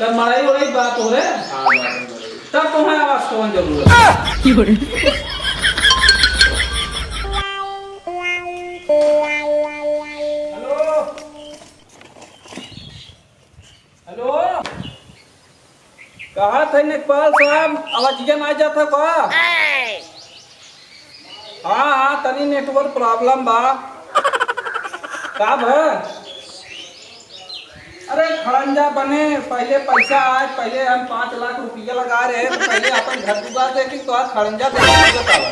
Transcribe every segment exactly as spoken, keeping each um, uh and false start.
तब मड़ई उड़ई बात हो रे। हाँ, बात है, मड़ई। तब तुम्हें आवास कौन जरूरत है? हेलो। हेलो। कहा थे नेकपाल साहब, आवाजिया ना जाता का? हाँ, हाँ, तनी network problem बा। का भ? अरे, खड़ंजा बने, पहिले पैसा आए, पहिले हम पाँच लाख रुपया लगा रहे, तो पहिले अपन घर दुआर देखी, तो आज खड़ंजा देखी, बतावा।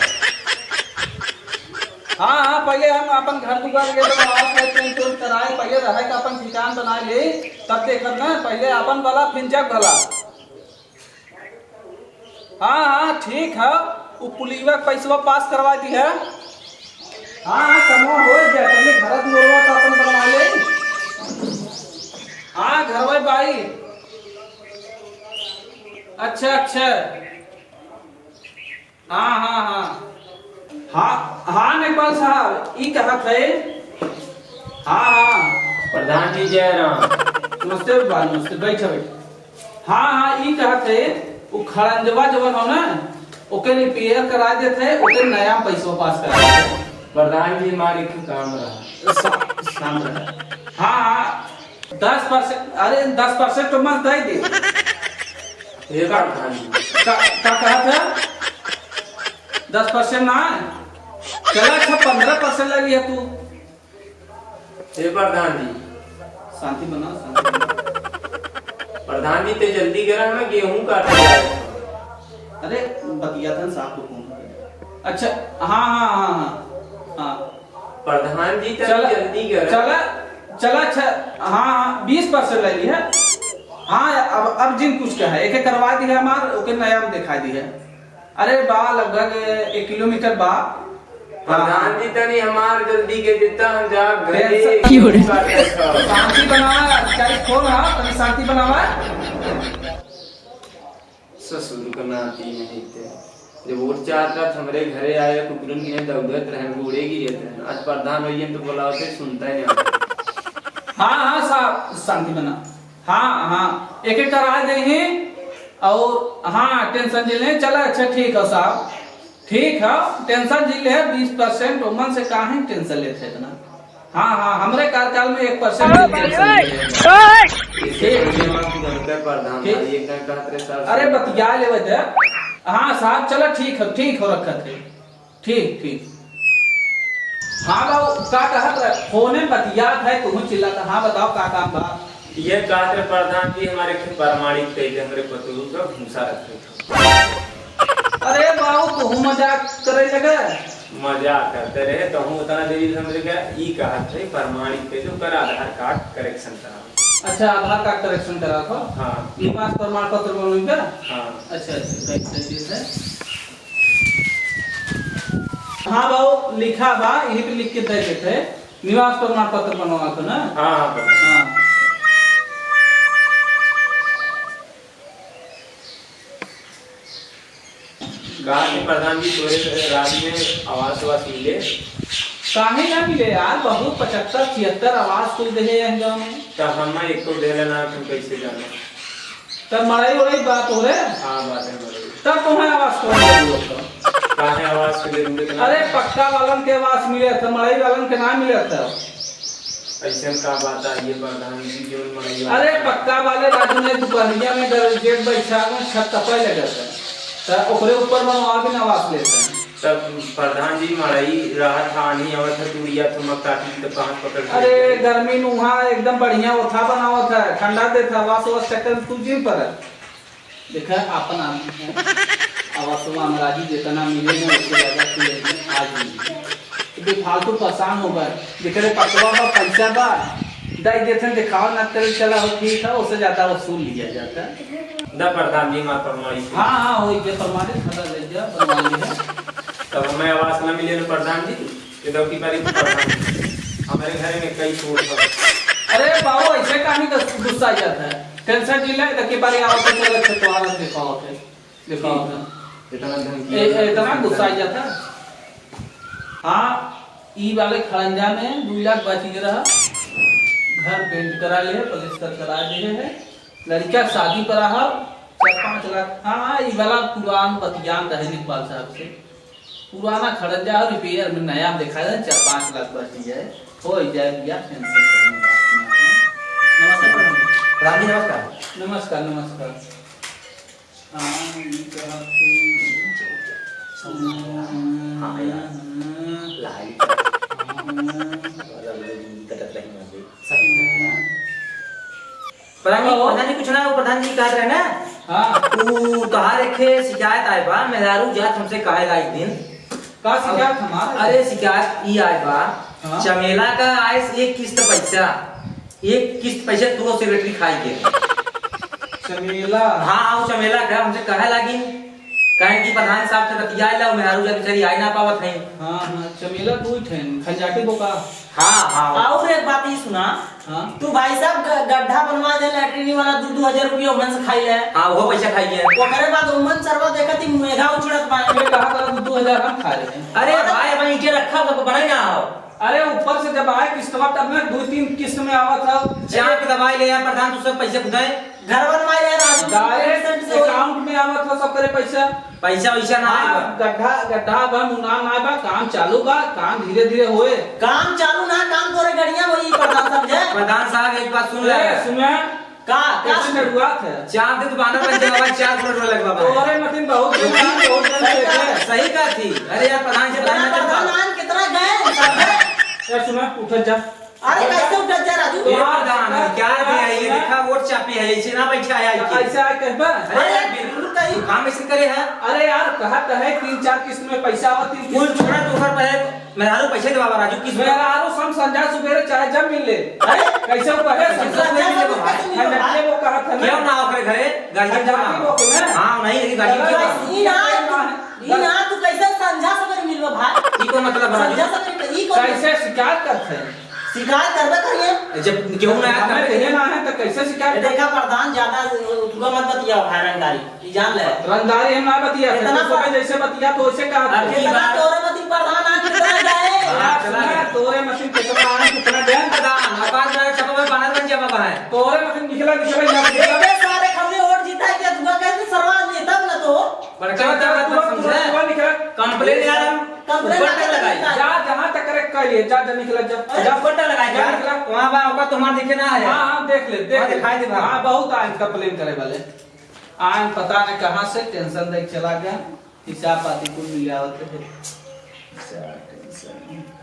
हाँ, हाँ, पहिले हम अपन घर दुआर के तो आवास में पेंट वेंट कराए, पहिले रहे का अपन ठिकान बना ले, तब देखब ना, पहिले अपन भला, फिर जग भला। हाँ, हाँ, ठीक है, उ पुलिवा के पैसवा पास करवा दी है। हाँ, हाँ, कमवा हो जाए, पहिले घर दुआरवा तो अपन बनवा ले। हाँ, घरवा बाई। अच्छा, अच्छा। हाँ, हाँ, हाँ। हाँ, हाँ, नेकपाल साहब, ई कहत है। हाँ, हाँ। प्रधान जी, जय राम। नमस्ते बा, नमस्ते, बैठा, बैठा। हाँ, हाँ, ई कहत है, उ खड़ंजवा जवन हो ना, ओके repair करा देत है, ओके नया पैसवा पास करा देत है। प्रधान जी, हमारे एक काम रहा। सा-, शांत रहा। हाँ, हाँ। दस percent, अरे, दस percent तो मत दे दे। हे प्रधान जी। का, का कहत है? दस percent ना है? चला, अच्छा, पन्द्रह percent ले लिया तू। हे प्रधान जी। शांति बना, शांति बना। प्रधान जी, ते जल्दी करा, हमें गेहूं काटे जाए। अरे, बतिया था साहब को फोन। अच्छा, हाँ, हाँ, हाँ, हाँ, हाँ। प्रधान जी, तनी चला, जल्दी करा। चला, चला, छ-, हाँ, हाँ, बीस percent ले ली है। हाँ, अब, अब जिन कुछ का है, एक एक करवा दी है हमार, ओके नया में दिखा दी है। अरे बा, लगभग एक किलोमीटर बा। प्रधान जी, तनी हमार जल्दी के, जितना हम जा घरे टेंशन की हो रही? बात है सब। शांति बनावा, चाहे कौन हा, तनी शांति बनावा। ससुर का नाती नहीं थे। जब वोट चाहत रहत हमरे घरे आए, कुकुरन के दौड़त रहे, बूढ़े गिरत रहे। आज प्रधान होइए तो बोलावते सुनता ही नहीं। हाँ, हाँ साहब, शांति बना। हाँ, हाँ, एक एक करा देही। और हाँ, टेंशन जी ले, चला, अच्छा, ठीक है साहब, ठीक है, टेंशन जी ले, बीस percent ओमन से काहे टेंशन लेते इतना? हाँ, हाँ, हमरे कार्यकाल में एक percent भी टेंशन नहीं लेते। इसे ठीक। प्रधान ठीक। भाई एकदम कहत रहे साहब। अरे, बतिया लेवे दे। हाँ साहब, चला, ठीक है, ठीक हो रखत है। ठीक, ठीक। हाँ बाबू, का कहत रहे? फोने में बतियात है, तुहूँ चिल्लात। हाँ, बताओ, का काम बा? ये कहत रहे प्रधान जी, हमारे के प्रमाणित कह दे, हमरे पतोह का भूसा रखे। अरे बाबू, तुहूँ मजाक करे लगे। मजाक करते रहे, तुहूँ उतना देरी से हमरे का ई कहत है, प्रमाणित कह दे, ओकर आधार कार्ड correction करा। अच्छा, आधार कार्ड correction करा था? हाँ। निवास प्रमाण पत्र बनोगे? हाँ। अच्छा, अच्छा, ठीक है, ठीक है। हाँ बाबू, लिखा बा, यहीं पे लिख के दे देते हैं। निवास प्रमाण पत्र बनवा के ना? हाँ, हाँ, बनवा। हाँ। कहा कि प्रधान जी, तोरे राज्य में आवास वास मिले? काहे ना मिले यार, बहुत पचहत्तर छिहत्तर आवास कुल देहे हैं गाँव में। तो हम एको देले ना, तुम कैसे जानो? तब मड़ई उड़ई बात हो रे। हाँ, बात है मड़ई। तब तुम्हें आवास कौन जरूरत है? काहे आवास के जरूरत है? अरे, पक्का वालन के आवास मिले था, मड़ई वालन के ना मिले था। ऐसन का बात आई है प्रधान जी, जौन मड़ई वाला? अरे, पक्का वाले राजू ने दुपहरिया में गरजेट बैठा में छत तपे लगे था, तो ओकरे ऊपर बनवा के आवास लेते हैं। तब प्रधान जी, मड़ई रहत है, आनी आवत है, तुड़िया तुम काटी तो कहाँ पकड़ के अरे, लेते हैं? गर्मी में वहाँ एकदम बढ़िया ओथा बनावत है, ठंडा देत है, आवास वास चक्कर में तू जिम पर है। देखा, आपन आदमी है, आवासवा में राजी जितना मिले ना, उससे ज्यादा तू लेकिन आज नहीं। तो बेफालतू परेशान हो गए, जेकरे पकवा बा, पैसा बा, दे देते, दिखावा ना करे, चला हो, ठीक है, उससे ज्यादा वसूल लिया जाता है। द प्रधान जी, मार प्रमाणित। हाँ, हाँ, वही के प्रमाणित, खड़ा ले जा, बनवा लिया। तब हमें आवास ना मिले ना प्रधान जी, ये तो की बारी प्रधान जी। हमारे घर में कई चोर था। अरे बाबू, ऐसे काहे का गुस्सा आ जाता है? टेंशन नहीं ले, तो की बारी आवत है, चलो, अच्छा, तो आवत दिखाओ थे, दिखाओ थे। इतना धमकी ए, ए, इतना गुस्सा आ जाता है। हाँ, ई वाले खड़ंजा में दो लाख बच गए रहा, घर पेंट करा ले, पलस्तर करा दे है। लड़का शादी पर रहा, चार पाँच लाख। हाँ, ई वाला पुरान बतियान रहे लेखपाल साहब से। पुराना खड़ंजा और रिपेयर में नया में देखा जाए, चार पाँच लाख बच जाए, हो जाए बियाह, टेंशन करने की बात नहीं है। नमस्ते प्रधान जी। प्रधान जी, नमस्कार। नमस्कार, नमस्कार। हाँ, ई कहत थी। हाँ, भैया। लाई। हाँ। कटत रही मत। सही कहा। प्रधान जी, हाँ। प्रधान जी, कुछ ना, वो प्रधान जी कहत रहे ना। हाँ। ऊ तोहार एक ठे शिकायत आए बा, मेहरारू जात हमसे कहे ला एक दिन। का शिकायत हमार? अरे, शिकायत ई आए बा, हाँ। चमेला का आए से एक किस्त पैसा, एक किस्त पैसा तू सेक्रेटरी खाई के। चमेला? हाँ, हाँ, वो चमेला का हमसे कहे लागिन, कहे कि प्रधान साहब से बतिया ला, मेहरारू जात बेचारी आई ना पावत है। हाँ, हाँ, चमेला दू ठे, खंजाटी बोका। हाँ, हाँ। और एक बात ई सुना, हाँ। तू भाई साहब ग-, गड्ढा बनवा दे, लैट्रिन वाला, दू, दू हजार रुपया ओमन से खाई ले। हाँ, वो पैसा खाई ले। ओकरे बाद ओमन सरवा देखत ही मेघा उछड़त बा। ये कहा था, दू, दू हजार हम खा रहे हैं। अरे अरे भाई, अब ईंटे रखा, सब बनाई ना हो। अरे ऊपर से जब आए किस्तवा, तब ना दो तीन किस्त में आवा था। चाप के दवाई ले आए प्रधान, तू सब पैसे खुदाए। घर बनवाए यार, राजू, डायरेक्ट account में आवत हो सब करे पैसा। पैसा वैसा ना आए बा। गड्ढा, गड्ढा बा, मुना ना बा, काम चालू बा, काम धीरे धीरे होए। काम चालू ना, काम तोरे गड़िया होई, प्रधान समझे? प्रधान साहब, एक बात सुन ले। ए, सुने। का, का कैसे सुने? डरुआत है? चांद तो बानर बन जावा, चार करोड़ लगवा बा। तोरे मतिन बहुत जन, बहुत जन सही देखे। कहा। सही कहा थी। अरे यार, प्रधान जी, प्रधान प्रधान, जी, प्रधान, आन कितना गए, समझे? ए, सुने, उठत जा। अरे, कैसे उठत जा, राजू? ये प्रधान है, क्या है, ये देखा, वोट चापे है, ऐसे ना बैठा है, ऐसे। ऐसे आए कहबा? अरे, अरे, बिल्कुल कहीं। काम ऐसे करे है। अरे यार, कहा तो है, तीन चार किस्त में पैसा आवा, तीन किस्त कुल में। छोड़ा, तू घर पर है, मेहरारू पैसे देवा, राजू, किस्त में। मेहरारू सम संझा सुबेरे चाहे जब मिल ले। अरे, कैसे वो कहे, कैसे संझा सुबेरे मिल ले, कैसे मिल ले, भाई? वो कहा था ना। क्यों ना ओकरे घरे? गाड़ी क्यों ना? वो ना? हाँ, नहीं, लेकिन गाड़ी क्यों ना? ई ना, ई ना, तू कैसे संझा सुबेरे मिलबा, भाई? ई कौन मतलब है, राजू? संझा सुबेरे, ई कौन? कैसे शिकायत करत है? शिकायत करबे करिए। जब केहू ना आया, हमें करबे कहिए करिए। ना है तो कैसे शिकायत ए, देखा प्रधान, ज्यादा उतुआ मत बतिया भाई, रंगदारी, ई जान ले। रंगदारी हम ना बतिया, इतना तो सुबह पर जैसे बतिया तो वैसे कहा था। अरे इतना बात। तोरे मती प्रधान आज कितना जाए? हाँ, हाँ, चला सुना, गया। तोरे मती कितना आए, कितना गए? प्रधान, अब आज मेरा छपा में बानर बन जावा भाई। तोरे मती निकला, निकला, यहाँ से निकला। इतने सारे हमने वोट जीता है, क्या दुआ कहते सरवा नेता बना तो? बड़का चल, नेता चल, मत तुरंत, समझे। तुरंत, तुरंत निकल। Complain यार हम complain ऊपर तक लगाई। जा, जहाँ तक करे कर लिए, जा, जा, निकल, जा। अरे, जा। ऊपर तक लगाई, जा, जा। निकल। वहाँ बा, ओका तुम्हार दिखे ना है। हाँ, हाँ, देख ले, देख हाँ, ले। दिखाई दे, हाँ। हाँ, बहुत आए complain करे वाले। आए पता नहीं कहाँ से tension दे के चला गया। हिसाब पाती कुल मिलावत है। क्या tension है?